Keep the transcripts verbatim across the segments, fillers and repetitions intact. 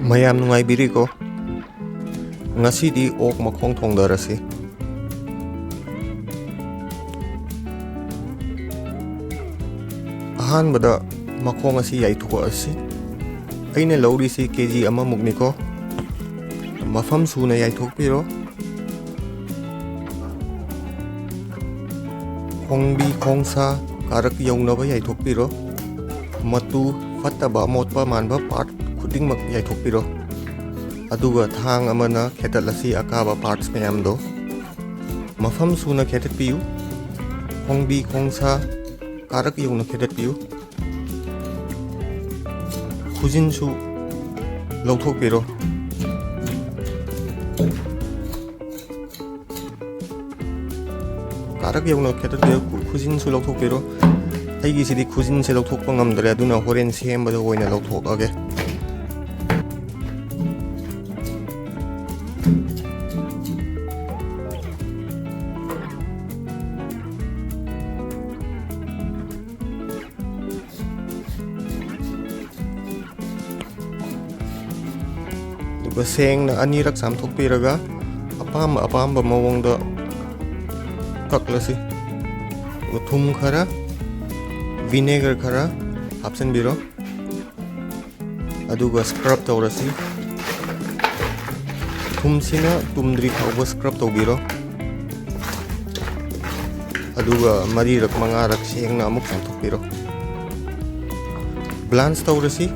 ꯃꯌꯥꯝ ꯅꯨꯡꯉꯥꯏꯕꯤꯔꯤꯀꯣ? ꯉꯁꯤꯗꯤ ꯑꯣꯛ ꯃꯈꯣꯡ ꯊꯣꯡꯗꯔꯁꯤ꯫ ꯑꯍꯥꯟꯕꯗ ꯃꯈꯣꯡ ꯑꯁꯤ ꯌꯥꯏꯊꯣꯛꯑꯁꯤ꯫ ꯑꯩꯅ ꯂꯧꯔꯤꯁꯤ ꯀꯦ ꯖꯤ ꯑꯃꯃꯨꯛꯅꯤꯀꯣ꯫ ꯃꯐꯝ ꯁꯨꯅ ꯌꯥꯏꯊꯣꯛꯄꯤꯔꯣ꯫ ꯈꯣꯡꯕꯤ ꯈꯣꯡꯁꯥ ꯀꯥꯔꯛ ꯌꯧꯅꯕ ꯌꯥꯏꯊꯣꯛꯄꯤꯔꯣ꯫ ꯃꯇꯨ ꯐꯠꯇꯕ ꯑꯃꯣꯠꯄ ꯃꯥꯟꯕ ꯄꯥꯔꯠ ꯈꯨꯗꯤꯡꯃꯛ ꯌꯥꯏꯊꯣꯛꯄꯤꯔꯣ꯫ ꯑꯗꯨꯒ ꯊꯥꯡ ꯑꯃꯅ ꯈꯦꯠꯇꯠꯂꯁꯤ ꯑꯀꯥꯕ ꯄꯥꯔꯠꯁ ꯃꯌꯥꯝꯗꯣ꯫ ꯃꯐꯝ ꯁꯨꯅ ꯈꯦꯠꯇꯠꯄꯤꯌꯨ꯫ ꯈꯣꯡꯕꯤ ꯈꯣꯡꯁꯥ ꯀꯥꯔꯛ ꯌꯧꯅ ꯈꯦꯠꯇꯠꯄꯤꯌꯨ꯫ ꯈꯨꯖꯤꯟꯁꯨ ꯂꯧꯊꯣꯛꯄꯤꯔꯣ꯫ ꯀꯥꯔꯛ ꯌꯧꯅ ꯈꯦꯠꯇꯠꯄꯤꯔꯣ, ꯈꯨ-, ꯈꯨꯖꯤꯟꯁꯨ ꯂꯧꯊꯣꯛꯄꯤꯔꯣ꯫ ꯑꯩꯒꯤꯁꯤꯗꯤ ꯈꯨꯖꯤꯟꯁꯦ ꯂꯧꯊꯣꯛꯄ ꯉꯝꯗ꯭ꯔꯦ, ꯑꯗꯨꯅ ꯍꯣꯔꯦꯟ ꯁꯦꯝꯕꯗ ꯑꯣꯏꯅ ꯂꯧꯊꯣꯛꯑꯒꯦ꯫ ꯑꯗꯨꯒ ꯁꯦꯡꯅ ꯑꯅꯤꯔꯛ ꯆꯥꯝꯊꯣꯛꯄꯤꯔꯒ ꯑꯄꯥꯝꯕ ꯑꯄꯥꯝꯕ ꯃꯑꯣꯡꯗ ꯀꯛꯂꯁꯤ꯫ ꯑꯗꯨꯒ ꯊꯨꯝ ꯈꯔ, ꯚꯤꯅꯦꯒꯔ ꯈꯔ ꯍꯥꯞꯆꯤꯟꯕꯤꯔꯣ꯫ ꯑꯗꯨꯒ ꯁ꯭ꯀ꯭ꯔꯕ ꯇꯧꯔꯁꯤ꯫ ꯊꯨꯝꯁꯤꯅ ꯇꯨꯝꯗ꯭ꯔꯤ ꯐꯥꯎꯕ ꯁ꯭ꯀ꯭ꯔꯕ ꯇꯧꯕꯤꯔꯣ꯫ ꯑꯗꯨꯒ ꯃꯔꯤꯔꯛ ꯃꯉꯥꯔꯛ ꯁꯦꯡꯅ ꯑꯃꯨꯛ ꯆꯥꯝꯊꯣꯛꯄꯤꯔꯣ꯫ ꯕ꯭ꯂꯥꯟꯁ ꯇꯧꯔꯁꯤ꯫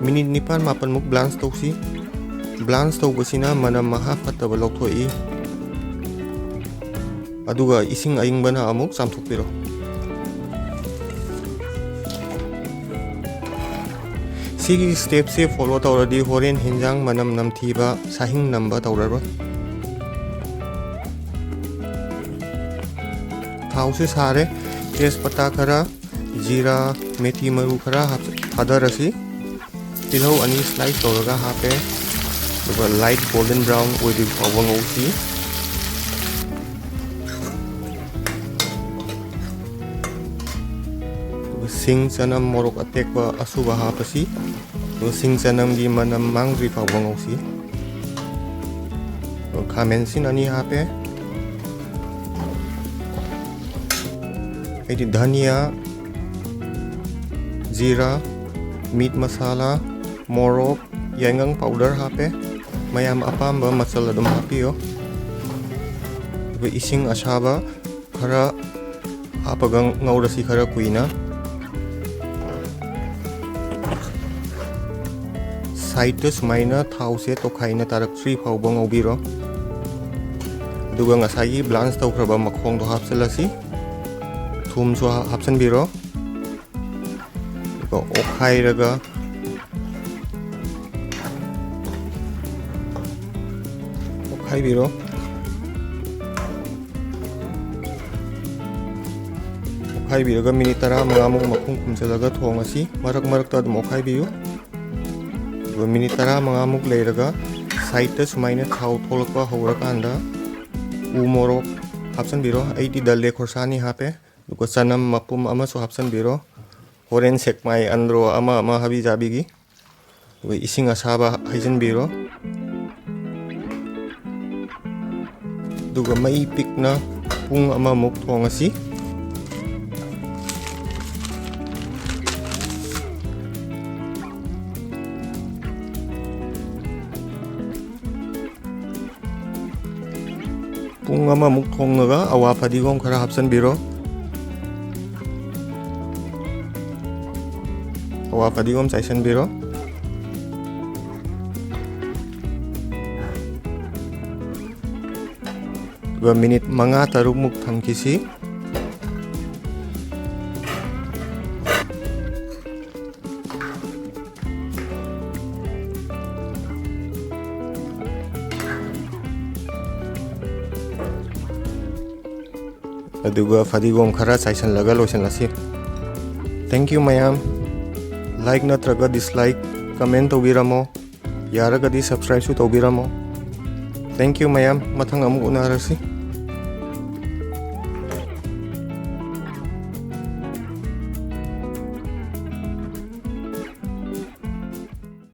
ꯃꯤꯅꯤꯠ ꯅꯤꯄꯥꯟ ꯃꯥꯄꯟꯃꯨꯛ ꯕ꯭ꯂꯥꯟꯁ ꯇꯧꯁꯤ꯫ ꯕ꯭ꯂꯥꯟꯁ ꯇꯧꯕꯁꯤꯅ ꯃꯅꯝ ꯃꯍꯥ ꯐꯠꯇꯕ ꯂꯧꯊꯣꯛꯏ꯫ ꯑꯗꯨꯒ ꯏꯁꯤꯡ ꯑꯏꯪꯕꯅ ꯑꯃꯨꯛ ꯆꯥꯝꯊꯣꯛꯄꯤꯔꯣ꯫ ꯁꯤꯒꯤ ꯁ꯭ꯇꯦꯞꯁꯦ ꯐꯣꯂꯣ ꯇꯧꯔꯗꯤ ꯍꯣꯔꯦꯟ ꯍꯦꯟꯖꯥꯡ ꯃꯅꯝ ꯅꯝꯊꯤꯕ, ꯁꯥꯍꯤꯡ ꯅꯝꯕ ꯇꯧꯔꯔꯣꯏ꯫ ꯊꯥꯎꯁꯦ ꯁꯥꯔꯦ꯫ ꯇꯦꯖꯄꯇꯥ ꯈꯔ, ꯖꯤꯔꯥ, ꯃꯦꯊꯤ ꯃꯔꯨ ꯈꯔ ꯍꯥꯞ-, ꯊꯥꯗꯔꯁꯤ꯫ ꯇꯤꯜꯍꯧ ꯑꯅꯤ ꯁ꯭ꯂꯥꯏꯁ ꯇꯧꯔꯒ ꯍꯥꯞꯄꯦ꯫ ꯑꯗꯨꯒ ꯂꯥꯏꯠ ꯒꯣꯜꯗꯟ ꯕ꯭ꯔꯥꯎꯟ ꯑꯣꯏꯗ꯭ꯔꯤ ꯐꯥꯎꯕ ꯉꯧꯁꯤ꯫ ꯑꯗꯨꯒ ꯁꯤꯡ, ꯆꯅꯝ, ꯃꯣꯔꯣꯛ ꯑꯇꯦꯛꯄ ꯑꯁꯨꯕ ꯍꯥꯞꯄꯁꯤ꯫ ꯑꯗꯣ ꯁꯤꯡ ꯆꯅꯝꯒꯤ ꯃꯅꯝ ꯃꯥꯡꯗ꯭ꯔꯤ ꯐꯥꯎꯕ ꯉꯧꯁꯤ꯫ ꯑꯗꯣ ꯈꯥꯃꯦꯟ ꯑꯁꯤꯟ ꯑꯅꯤ ꯍꯥꯞꯄꯦ꯫ ꯑꯩꯗꯤ ꯙꯅꯤꯌꯥ, ꯖꯤꯔꯥ, ꯃꯤꯠ ꯃꯁꯥꯂꯥ, ꯃꯣꯔꯣꯛ, ꯌꯥꯏꯉꯪ ꯄꯥꯎꯗꯔ ꯍꯥꯞꯄꯦ꯫ ꯃꯌꯥꯝ ꯑꯄꯥꯝꯕ ꯃꯆꯜ ꯑꯗꯨꯝ ꯍꯥꯞꯄꯤꯌꯨ꯫ ꯑꯗꯨꯒ ꯏꯁꯤꯡ ꯑꯁꯥꯕ ꯈꯔ ꯍꯥꯞꯄꯒ ꯉꯧꯔꯁꯤ ꯈꯔ ꯀꯨꯏꯅ꯫ ꯁꯥꯏꯠꯇ ꯁꯨꯃꯥꯏꯅ ꯊꯥꯎꯁꯦ ꯇꯣꯈꯥꯏꯅ ꯇꯥꯔꯛꯇ꯭ꯔꯤ ꯐꯥꯎꯕ ꯉꯧꯕꯤꯔꯣ꯫ ꯑꯗꯨꯒ ꯉꯁꯥꯏꯒꯤ ꯕ꯭ꯂꯥꯟꯁ ꯇꯧꯈ꯭ꯔꯕ ꯃꯈꯣꯡꯗꯣ ꯍꯥꯞꯆꯤꯜꯂꯁꯤ꯫ ꯊꯨꯝꯁꯨ ꯍꯥ-, ꯍꯥꯞꯆꯤꯟꯕꯤꯔꯣ꯫ ꯑꯗꯨꯒ ꯑꯣꯠꯈꯥꯏꯔꯒ ꯑꯣꯠꯈꯥꯏꯕꯤꯔꯣ꯫ ꯑꯣꯠꯈꯥꯏꯕꯤꯔꯒ ꯃꯤꯅꯤꯠ ꯇꯔꯥꯃꯉꯥꯃꯨꯛ ꯃꯈꯨꯝ ꯈꯨꯝꯖꯤꯜꯂꯒ ꯊꯣꯡꯉꯁꯤ꯫ ꯃꯔꯛ ꯃꯔꯛꯇ ꯑꯗꯨꯝ ꯑꯣꯠꯈꯥꯏꯕꯤꯌꯨ꯫ ꯑꯗꯨꯒ ꯃꯤꯅꯤꯠ ꯇꯔꯥꯃꯉꯥꯃꯨꯛ ꯂꯩꯔꯒ ꯁꯥꯏꯠꯇ ꯁꯨꯃꯥꯏꯅ ꯊꯥꯎ ꯊꯣꯛꯂꯛꯄ ꯍꯧꯔꯀꯥꯟꯗ ꯎ ꯃꯣꯔꯣꯛ ꯍꯥꯞꯆꯤꯟꯕꯤꯔꯣ꯫ ꯑꯩꯗꯤ ꯗꯜꯂꯦ ꯈꯣꯔꯁꯥꯅꯤ ꯍꯥꯞꯄꯦ꯫ ꯑꯗꯨꯒ ꯆꯅꯝ ꯃꯄꯨꯝ ꯑꯃꯁꯨ ꯍꯥꯞꯆꯤꯟꯕꯤꯔꯣ꯫ ꯍꯣꯔꯦꯟ ꯁꯦꯛꯃꯥꯏ ꯑꯟꯗ꯭ꯔꯣ ꯑꯃ ꯑꯃ ꯍꯥꯕꯤ ꯖꯥꯕꯤꯒꯤ꯫ ꯑꯗꯨꯒ ꯏꯁꯤꯡ ꯑꯁꯥꯕ ꯍꯩꯖꯤꯟꯕꯤꯔꯣ꯫ ꯑꯗꯨꯒ ꯃꯩ ꯄꯤꯛꯅ ꯄꯨꯡ ꯑꯃꯃꯨꯛ ꯊꯣꯡꯉꯁꯤ꯫ ꯄꯨꯡ ꯑꯃꯃꯨꯛ ꯊꯣꯡꯉꯒ ꯑꯋꯥ ꯐꯗꯤꯒꯣꯝ ꯈꯔ ꯍꯥꯞꯆꯤꯟꯕꯤꯔꯣ꯫ ꯑꯋꯥ ꯐꯗꯤꯒꯣꯝ ꯆꯥꯏꯁꯤꯟꯕꯤꯔꯣ꯫ ꯑꯗꯨꯒ ꯃꯤꯅꯤꯠ ꯃꯉꯥ ꯇꯔꯨꯛꯃꯨꯛ ꯊꯝꯈꯤꯁꯤ꯫ ꯑꯗꯨꯒ ꯐꯗꯤꯒꯣꯝ ꯈꯔ ꯆꯥꯏꯁꯤꯜꯂꯒ ꯂꯣꯏꯁꯤꯜꯂꯁꯤ꯫ Thank you ꯃꯌꯥꯝ꯫ Like ꯅꯠꯇ꯭ꯔꯒ dislike comment ꯇꯧꯕꯤꯔꯝꯃꯣ꯫ ꯌꯥꯔꯒꯗꯤ subscribeꯁꯨ ꯇꯧꯕꯤꯔꯝꯃꯣ꯫ Thank you ꯃꯌꯥꯝ꯫ ꯃꯊꯪ ꯑꯃꯨꯛ ꯎꯅꯔꯁꯤ꯫